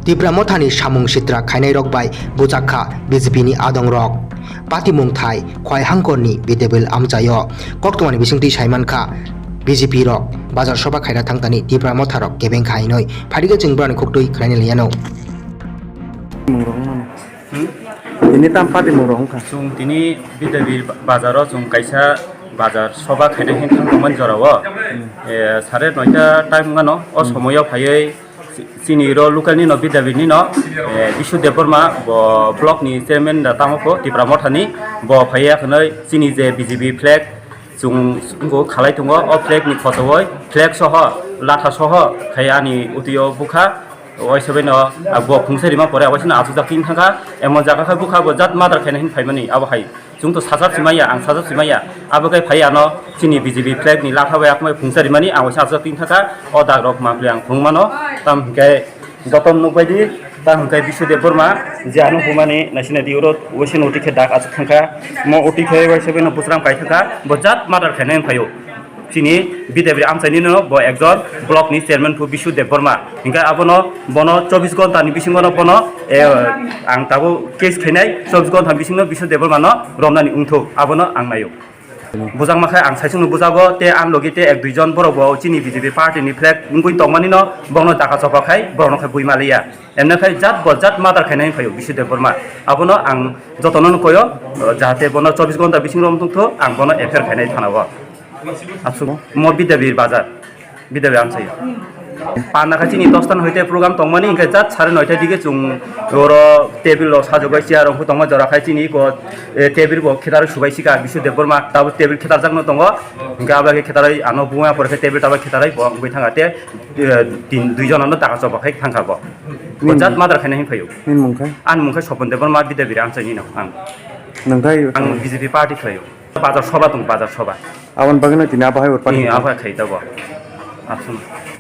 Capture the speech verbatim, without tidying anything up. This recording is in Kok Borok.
Tipra Mothani samung sitra khainairok bai bujak kha B J P ni adongrok. Patimung thai Khwai Hangkorni Bidyabil amchaio koktwmani bisingtwi saimankha B J P rok bazar soba khaina thangtani Tipra Motharok kebeng kha hinwi phaikhe chwng borokni khuktwi khwlaina liano. Tini tam patimung rok wngkha. Chwng tini Bidyabil bazaro chwng kaisa bazar soba khaina hin thang tongmani jorao. Eh, sare noita time wngano o somoyo phaiwi Chi-, chini ro local ni no Bidyabil ni no, eh, Bishu Debbarma bo block ni chairman da tamo ko Tipra Motha ni bo phaiya khwnwi chini je B J P flag chwng wngkha khalai tongo o flag ni khosowoi flag soho latha soho khai ani utio bukha waisa bai no bo phungsa rima pore waisa no achukjak tin thangkha emon jaga khai bukha bo jat madar khaina hin phaimani abo hai. Chwng to sajak simaya, ang sajak simaya. Abo khe phai ano chini B J P flag ni latha bai akhmai phungsa rimani ang waisa aswk tin thaka o dag rok mapli ang phung mano. Tam hwnkhe joto nukbai di, tam hwnkhe Bishu Debbarma je ano humani naisina di oro waisa no uti khe dag aswk thangkha. Mo uti khe waisa bino busram kai thangkha, bo jat madar khainai phaio. Chini Bidyabil amchaini no bo ekjon block ni chairman phu Bishu Debbarma. Hingke abono bono chobbish ghonta ni bisingo no bono, eh, ang tabuk case khainai chobbish ghonta bisingo Bishu Debbarma no romnani wngthok abono ang naio. Bujak ma khe ang saichung no bujago te ang logi te ek dui jon borok bo chini B J P party ni flag wngwi tongmani no bono daka chopa khai borok no khai bui maliya. Emne khai jat bo jat madar khainai phaio Bishu Debbarma. Abono ang jotono no koyo, eh, jahate bono chobbish ghonta bisingo romthok ang bono F I R khainai thana o. Aswk mo Bidyabil bazar, Bidyabil amchai. Panna kha chini dos tan hoite program tongmani, hingke jat sare noita dige chwng oro table rok sajagoi, chair rok tongma jora khai chini iko, eh, table bo khetar subai sika Bishu Debbarma, tabo table khetar jakno tongo, hingke abo khe khetaroi ano buma pore khe table tabo khetaroi bo wngwi thanga te, eh, tin, dui jona no taka choba khai thangkha bo. Bo jat madar khaina hin phaio. Nini mung khe? Ani mung khe Sopon Debbarma, Bidyabil amchaini no ang. Nung khe? Ang B J P party khlaio. Bazar soba tong, bazar soba. Aboni bagwi no tini abo hai urpani. Ni abo hai khai tabuk. Aswk.